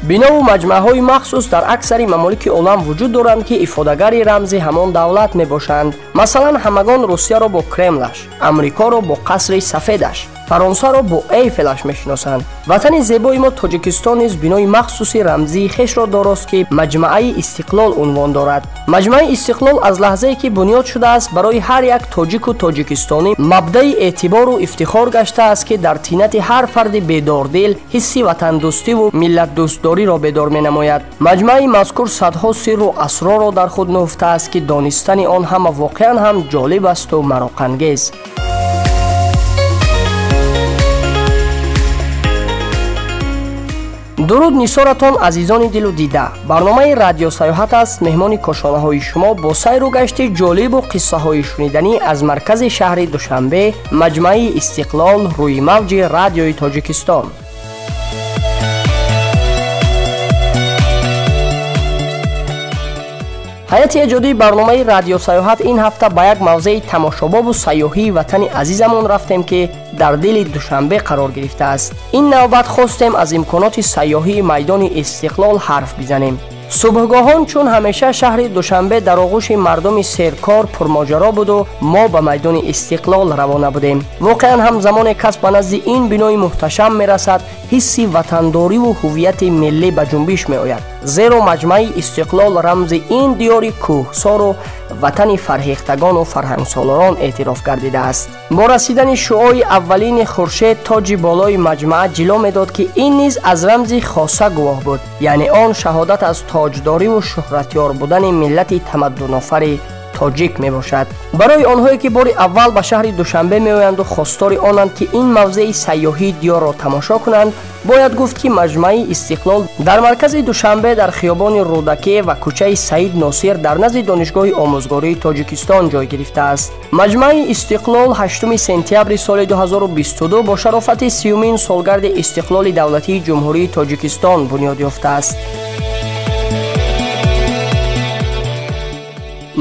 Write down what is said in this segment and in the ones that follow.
Бинову маҷмӯаҳои махсус дар аксари мамолики олам вуҷуд доранд, ки ифодагари рамзи ҳамон давлат мебошанд. Масалан, ҳамагон Русияро бо Кремлаш, Амрикоро бо қасри сафедаш, Фаронсаро бо Эйфелаш мешиносанд. Ватани зебои мо Тоҷикистон низ бинои махсуси рамзии хешро дорост, ки Маҷмаъаи Истиқлол унвон дорад. Маҷмӯаи Истиқлол аз лаҳзае ки бунёд шудааст, барои ҳар як тоҷику тоҷикистонӣ мабдаи эътибору ифтихор гаштааст, ки дар тинати ҳар фарди бедордил ҳисси ватандӯстиву миллатдӯстдориро бедор менамояд. Маҷмӯаи мазкур садҳо сирру асрорро дар худ нуҳуфтааст, ки донистани он ҳама воқеан ҳам ҷолиб асту мароқангез. Дуруд нисоратон, азизони дилу дида. Барномаи радиосаёҳат аст меҳмони кошонаҳои шумо бо сайру гашти ҷолибу қиссаҳои шуниданӣ аз маркази шаҳри Душанбе, Маҷмӯаи Истиқлол, рӯи мавҷи радиои Тоҷикистон. Ҳайати эҷодии барномаи радиосаёҳат ин ҳафта ба як мавзеи тамошобобу сайёҳии ватани азизамон рафтем, ки дар дили Душанбе қарор гирифтааст. Ин навбат хостем аз имконоти сайёҳии майдони Истиқлол ҳарф бизанем. Субҳгоҳон чун ҳамеша шаҳри Душанбе дар оғӯши мардуми серкор пурмоҷаро буду мо ба майдони Истиқлол равона будем. Воқеан ҳам замоне кас ба назди ин бинои муҳташам мерасад, ҳисси ватандориву ҳуввияти миллӣ ба ҷунбиш меояд, зеро Маҷмӯаи Истиқлол рамзи ин диёри кӯҳсору ватани фарҳехтагону фарҳангсолорон эътироф гардидааст. Бо расидани шуои аввалини хуршед тоҷи болои маҷмӯа ҷило медод, ки ин низ аз рамзи хоса гувоҳ буд, яъне он шаҳодат аз тоҷдориву шӯҳратёр будани миллати тамаддунофари тоҷик мебошад. Барои онҳое ки бори аввал ба шаҳри Душанбе меоянду хостори онанд, ки ин мавзеи сайёҳии диёрро тамошо кунанд, бояд гуфт, ки Маҷмӯаи Истиқлол дар маркази Душанбе дар хиёбони Рӯдакӣ ва кӯчаи Саид Носир дар назди Донишгоҳи омӯзгории Тоҷикистон ҷой гирифтааст. Маҷмӯаи Истиқлол 8 сентябри соли 2022 бо шарофати 30-умин солгарди истиқлоли давлатии Ҷумҳурии Тоҷикистон бунёд ёфтааст.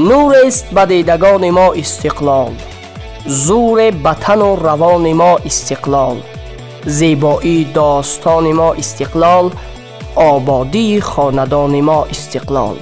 Нурест ба дидагони мо истиқлол, зуре ба тану равони мо истиқлол, зебоии достони мо истиқлол, ободии хонадони мо истиқлол.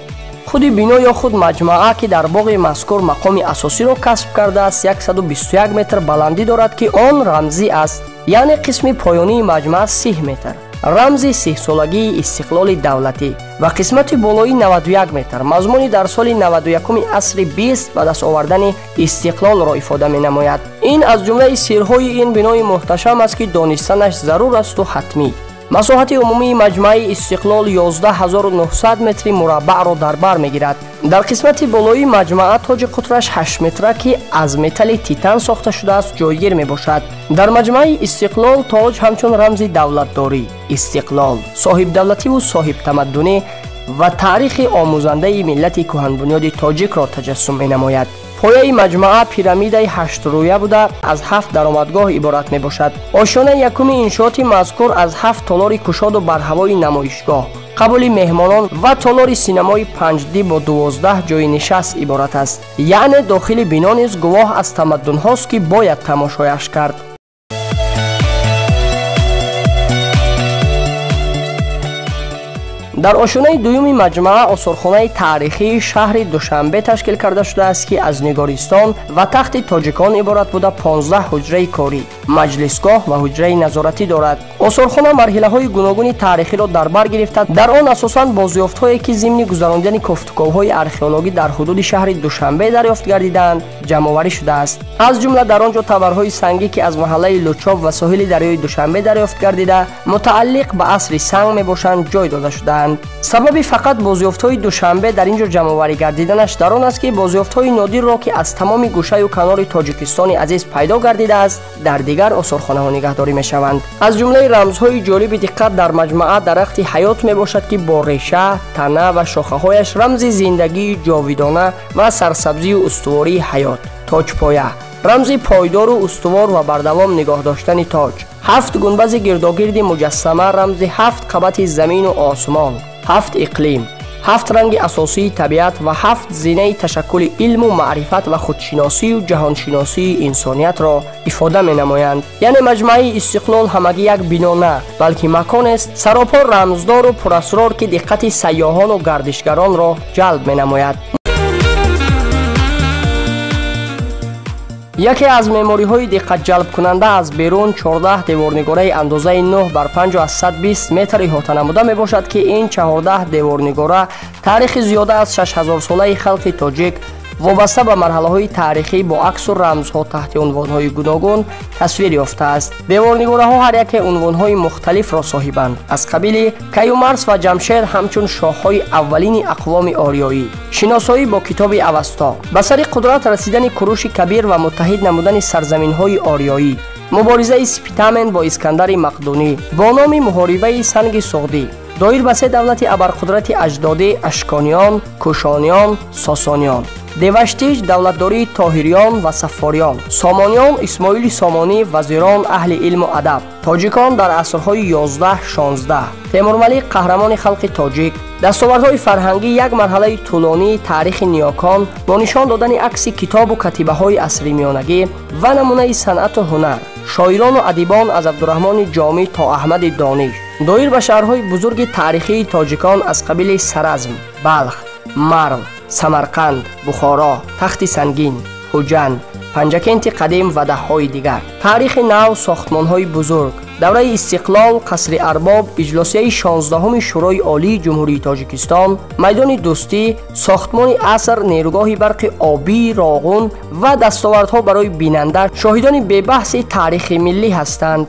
Худи бино ё худ маҷмӯа, ки дар боғи мазкур мақоми асосиро касб кардааст, 121 метр баландӣ дорад, ки он рамзӣ аст, яъне қисми поёнии маҷмӯа 30 метр, рамзи 30-солагии истиқлоли давлатӣ, ва қисмати болоӣ 91 метр, мазмуни дар соли 91 асри 20 ба даст овардани истиқлолро ифода менамояд. Ин аз ҷумлаи сирҳои ин бинои муҳташам аст, ки донистанаш зарур асту ҳатмӣ. Масоҳати умумии Маҷмӯаи Истиқлол 11900 метри мураббаъро дар бар мегирад. Дар қисмати болоии маҷмӯа тоҷи қутраш 8 метра, ки аз металли титан сохта шудааст, ҷойгир мебошад. Дар Маҷмӯаи Истиқлол тоҷ ҳамчун рамзи давлатдорӣ, истиқлол, соҳибдавлативу соҳибтамаддунӣ ва таърихи омӯзандаи миллати кӯҳанбунёди тоҷикро таҷассум менамояд. Пояи маҷмӯа пирамидаи ҳаштрӯя буда, аз 7 даромадгоҳ иборат мебошад. Ошёнаи якуми иншооти мазкур аз 7 толори кушоду барҳавои намоишгоҳ, қабули меҳмонон ва толори синамои 5D бо 12 ҷойи нишаст иборат аст. Яъне дохили бино низ гувоҳ аз тамаддунҳост, ки бояд тамошояш кард. Дар ошёнаи дуюми маҷмӯа осорхонаи таърихии шаҳри Душанбе ташкил карда шудааст, ки аз нигористон ва тахти тоҷикон иборат буда, 15 ҳуҷраи корӣ, маҷлисгоҳ ва ҳуҷраи назоратӣ дорад. Осорхона марҳилаҳои гуногуни таърихиро дар бар гирифта, дар он асосан бозёфтҳое, ки зимни гузарондани кофтуковҳои археологӣ дар ҳудуди шаҳри Душанбе дарёфт гардидаанд, ҷамъоварӣ шудааст. Аз ҷумла дар он ҷо таварҳои сангӣ, ки аз маҳаллаи Лучоб ва соҳили дарёи Душанбе дарёфт гардида, мутааллиқ ба асри санг мебошанд, ҷой дода шудаанд. Сабаби фақат бозёфтҳои Душанбе дар ин ҷо ҷамъоварӣ гардиданаш дар он аст, ки бозёфтҳои нодирро, ки аз тамоми гӯшаю канори Тоҷикистони азиз пайдо гардидааст, дар дигар осорхонаҳо нигаҳдорӣ мешаванд. Аз ҷумлаи рамзҳои ҷолиби диққат дар маҷмӯа дарахти ҳаёт мебошад, ки бо реша, тана ва шохаҳояш рамзи зиндагии ҷовидона ва сарсабзию устувории ҳаёт, тоҷпоя, рамзи пойдору устувор ва бардавом нигоҳ доштани тоҷ, 7 гунбази гирдогирди муҷассама рамзи 7 қабати замину осмон, 7 иқлим, Ҳафт ранги асосии табиат ва ҳафт зинаи ташаккули илму маърифат ва худшиносию ҷаҳоншиносии инсониятро ифода менамоянд. Яъне маҷмӯаи Истиқлол ҳамагӣ як бино на, балки маконест саропо рамздору пурасрор, ки диққати сайёҳону гардишгаронро ҷалб менамояд. Яке аз меъмориҳои диққатҷалбкунанда аз берун 14 деворнигораи андозаи 9 бар 5,120 метр иҳота намуда мебошад, ки ин 14 деворнигора таърихи зиёда аз 6000-солаи халқи тоҷик вобаста ба марҳалаҳои таърихӣ бо аксу рамзҳо таҳти унвонҳои гуногун тасвир ёфтааст. Деворнигораҳо ҳар яке унвонҳои мухталифро соҳибанд, аз қабили Каюмарс ва Ҷамшед ҳамчун шоҳҳои аввалини ақвоми ориёӣ, шиносоӣ бо китоби Авасто, ба сари қудрат расидани Куруши Кабир ва муттаҳид намудани сарзаминҳои ориёӣ, муборизаи Спитамен бо Искандари Мақдунӣ бо номи муҳорибаи санги суғдӣ, доир ба се давлати абарқудрати аҷдодӣ Ашкониён, Кушониён, Сосониён, Деваштич, давлатдории Тоҳириён ва Саффориён, Сомониён, Исмоили Сомонӣ, вазирон, аҳли илму адаб, тоҷикон дар асрҳои 11-16, Темурмалик қаҳрамони халқи тоҷик, дастовардҳои фарҳангӣ як марҳалаи тӯлонии таърихи ниёкон бо нишон додани акси китобу катибаҳои асри миёнагӣ ва намунаи санъату ҳунар, шоирону адибон аз Абдураҳмони Ҷомӣ то Аҳмади Дониш, доир ба шаҳрҳои бузурги таърихии тоҷикон аз қабили Саразм, Балх, Марв, Самарқанд, Бухоро, Тахти Сангин, Хуҷанд, Панҷакенти қадим ва даҳҳои дигар. Таърихи нав, сохтмонҳои бузург, давраи Истиқлол, қасри арбоб, иҷлосияи 16-уми Шӯрои Олии Ҷумҳурии Тоҷикистон, майдони дӯстӣ, сохтмони аср, нерӯгоҳи барқи обии Роғун ва дастовардҳо барои бинанда шоҳидони бебаҳси таърихи миллӣ ҳастанд.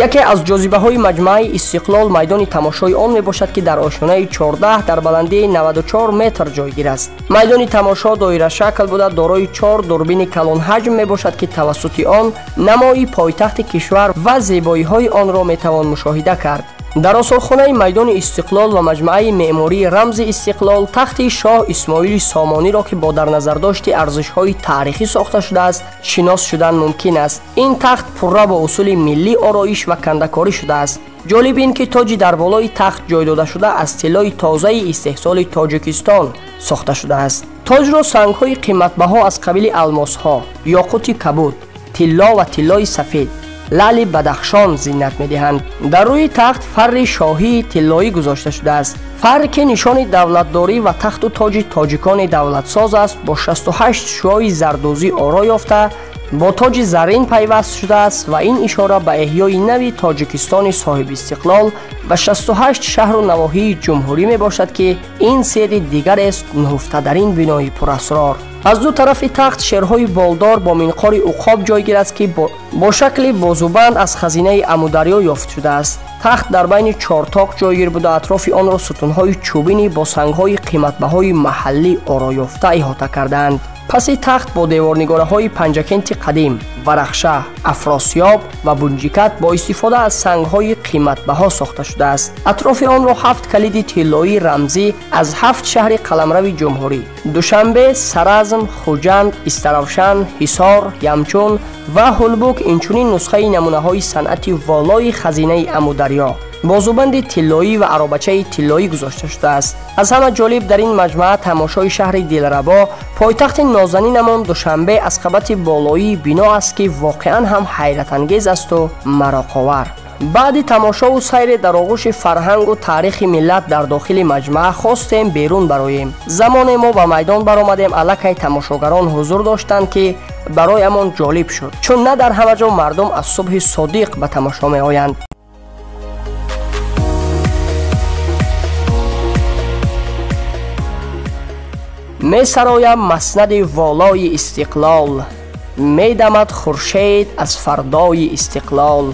Яке аз ҷозибаҳои маҷмӯаи Истиқлол майдони тамошои он мебошад, ки дар ошёнаи 14 дар баландии 94 метр ҷойгир аст. Майдони тамошо доирашакл буда, дорои 4 дурбини калонҳаҷм мебошад, ки тавассути он намои пойтахти кишвар ва зебоиҳои онро метавон мушоҳида кард. Дар осорхонаи майдони Истиқлол ва маҷмӯаи меъмории рамзи Истиқлол тахти шоҳ Исмоили Сомониро, ки бо дар назардошти арзишҳои таърихӣ сохта шудааст, шинос шудан мумкин аст. Ин тахт пурра бо усули миллӣ ороиш ва кандакорӣ шудааст. Ҷолиб ин ки тоҷи дар болои тахт ҷой дода шуда аз тиллои тозаи истеҳсоли Тоҷикистон сохта шудааст. Тоҷро сангҳои қиматбаҳо аз қабили алмосҳо, ёқути кабуд, тилло ва тиллои сафед, лаъли Бадахшон зинат медиҳанд. Дар рӯи тахт фарри шоҳии тиллоӣ гузошта шудааст. Фарр, ки нишони давлатдорӣ ва тахту тоҷи тоҷикони давлатсоз аст, бо 68 шуои зардӯзӣ оро ёфта, бо тоҷи заррин пайваст шудааст ва ин ишора ба эҳёи нави Тоҷикистони соҳибистиқлол ва 68 шаҳру навоҳии ҷумҳурӣ мебошад, ки ин сирри дигарест нуҳуфта дар ин бинои пурасрор. Аз ду тарафи тахт шерҳои болдор бо минқори уқоб ҷойгир аст, ки бо шакли бозубанд аз хазинаи Амударё ёфт шудааст. Тахт дар байни чортоқ ҷойгир буда, атрофи онро сутунҳои чӯбинӣ бо сангҳои қиматбаҳои маҳаллӣ ороёфта иҳота кардаанд. Паси тахт бо деворнигораҳои Панҷакенти қадим, Варахша, Афросиёб ва Бунҷикат бо истифода аз сангҳои қиматбаҳо сохта шудааст. Атрофи онро 7 калиди тиллоии рамзӣ аз 7 шаҳри қаламрави ҷумҳурӣ Душанбе, Саразм, Хуҷанд, Истаравшан, Ҳисор, Ямчун ва Ҳулбук, инчунин нусхаи намунаҳои санъати волои хазинаи Амударё, бозубанди тиллоӣ ва аробачаи тиллоӣ гузошта шудааст. Аз ҳама ҷолиб дар ин маҷмӯа тамошои шаҳри Дилрабо, пойтахти нозанинамон Душанбе аз қабати болоии бино аст, ки воқеан ҳам ҳайратангез асту мароқовар. Баъди тамошову сайре дар оғӯши фарҳангу таърихи миллат дар дохили маҷмӯа хостем берун бароем. Замоне мо ба майдон баромадем, аллакай тамошогарон ҳузур доштанд, ки бароямон ҷолиб шуд, чун на дар ҳама ҷо мардум аз субҳи содиқ ба тамошо меоянд. Месароям маснади волои Истиқлол, медамад хуршед аз фардои Истиқлол.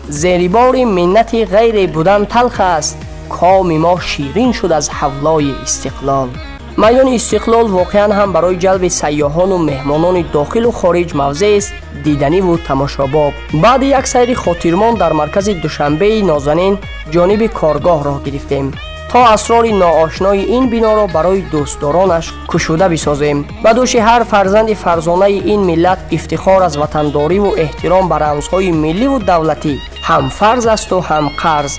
Зерибори миннати ғайре будан талх аст, коми мо ширин шуд аз ҳавлои Истиқлол. Майдони Истиқлол воқеан ҳам барои ҷалби сайёҳону меҳмонони дохилу хориҷ мавзеест диданиву тамошобоб. Баъди як сайри хотирмон дар маркази Душанбеи нозанин ҷониби коргоҳ роҳ гирифтем, то асрори ноошнои ин биноро барои дӯстдоронаш кушода бисозем. Ба дӯши ҳар фарзанди фарзонаи ин миллат ифтихор аз ватандориву эҳтиром ба рамзҳои милливу давлатӣ, Ҳам фарз асту ҳам қарз.